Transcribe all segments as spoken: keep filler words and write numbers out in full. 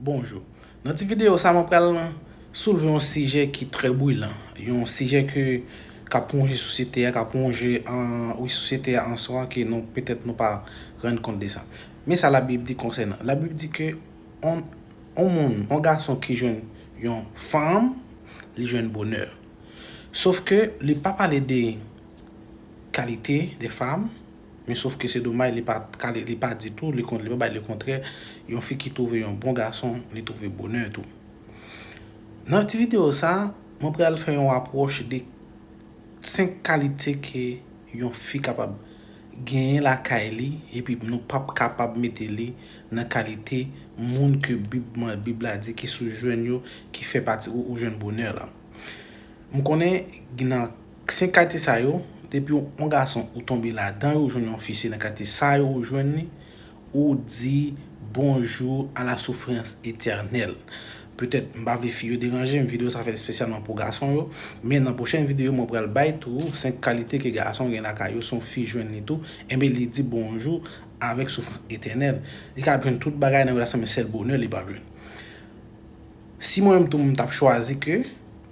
Bonjou. Nan ti videyo sa, mwen pral soulve yon sijè ki trè brilan, yon sijè ke k ap wonje sosyete a, k ap wonje an, wi, sosyete a an swa, ke nou, petèt, nou pa rann kont de sa. Men sa Labib di konsènan. Labib di ke on, on moun, on gason ki jwenn yon fanm, li jwenn bonè. Sof ke li pa pale de kalite de fanm, men sof ke se domaj, li pa kale, li pa di tou, li kon-, li pa bay le kontrè, yon fi ki twouve yon bon gason, li twouve bonè tou. Nan ti videyo sa, mwen pral fè yon apwòch de senk kalite ke yon fi kapab genyen lakay li, epi nou p ap kapab mete li nan kalite moun ke Bib, Bib la di ki sou jwenn yo, ki fè pati ou, ou jwenn bonè la. M konnen nan senk kalite sa yo, depi yon, yon gason ou tonbe ladan yo, ou jwenn yon fi, se nan kalite sa yo ou jwenn li, ou di bonjou à la souffrance éternelle. Petèt, m pa vle fi yo deranje m, videyo sa fèt espesyalman pou gason yo, men nan pwochèn videyo, mwen pral bay tou senk kalite ke gason gen lakay yo, se yon fi jwenn li tou, enben li di bonjou avèk soufrans etènèl. Li ka jwenn tout bagay nan relasyon, men sèl bonè li p ap jwenn. Si mwen menm tou, m t ap chwazi ke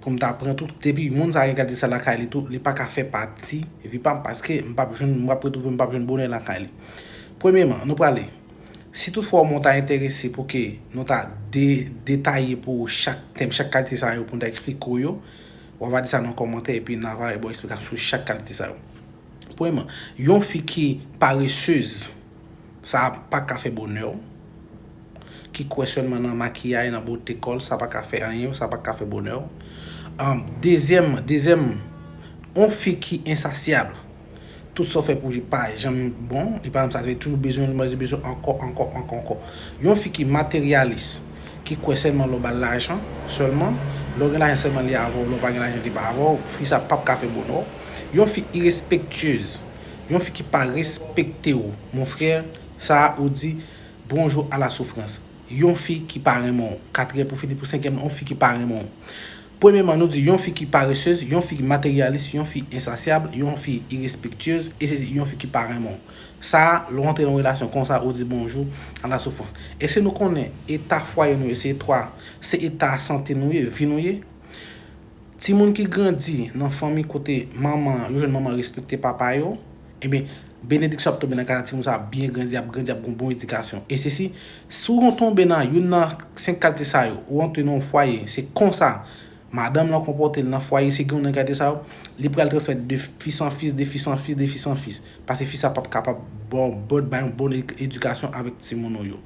pou m ta pran tout, depi moun sa gen kalite sa lakay li tou, li pa ka fè pati vi pa m, paske m p ap jwenn, m p ap retwouve, m p ap jwenn bonè lakay li. Premyeman, nou prale. Si toutfwa ou ta enterese pou ke nou ta de-, detaye pou ou chak tèm, chak kalite sa yo, pou nou ta eksplike w yo, w a va di sa nan kòmantè, epi n a va ba w eksplikasyon sou chak kalite sa yo. Premyeman, yon fi ki paresez, sa pa ka fè bonè w. Ki kwè sèlman nan makiyaj, nan bote kò l, sa pa ka fè anyen, sa pa ka fè bonè w. Ahn, dezyèm, dezyèm, yon fi ki ensasyab. Tout sa w fè pou li pa janm bon, li pa janm satisfè, toujou bezwen, bezwen, bezwen, ankò, ankò, ankò, ankò. Yon fi ki materyalis, ki kwè sèlman lè w ba l lajan, sèlman, lè w gen lajan sèlman li avè w, lè w pa gen lajan li pa avè w, fi sa p ap ka fè bonè w. Yon fi irespektyez, yon fi ki pa respekte w, mon frè, sa a ou di bonjou à la souffrance. Yon fi ki pa renmen w. Katriyèm pou fini, pou senkyèm, yon fi ki pa renmen w. Premyeman, nou di yon fi ki paresez, yon fi ki materyalis, yon fi ensasyab, yon fi irespektyez, e se yon fi ki pa renmen w. Sa a, lè w antre nan yon relasyon konsa, ou di bonjou à la souffrance. Èske nou konnen eta fwaye nou ye, se eta, se eta sante nou ye, vi nou ye? Timoun ki grandi nan fanmi kote manman, yo jwenn manman respekte papa yo, ebyen, benediksyon ap tonbe nan kay la, timoun sa ap byen grandi, ap grandi, ap gen bon edikasyon. E sesi, si w tonbe nan youn nan senk kalite sa yo, ou antre nan yon fwaye, se konsa madanm lan konpòte l nan fwaye, se gen youn nan kalite sa yo, li pral transmèt de fils en fils, de fils en fils, de fils en fils. Paske fi sa p ap kapab ba w bon, bay yon bon e-, edikasyon avèk timoun ou yo.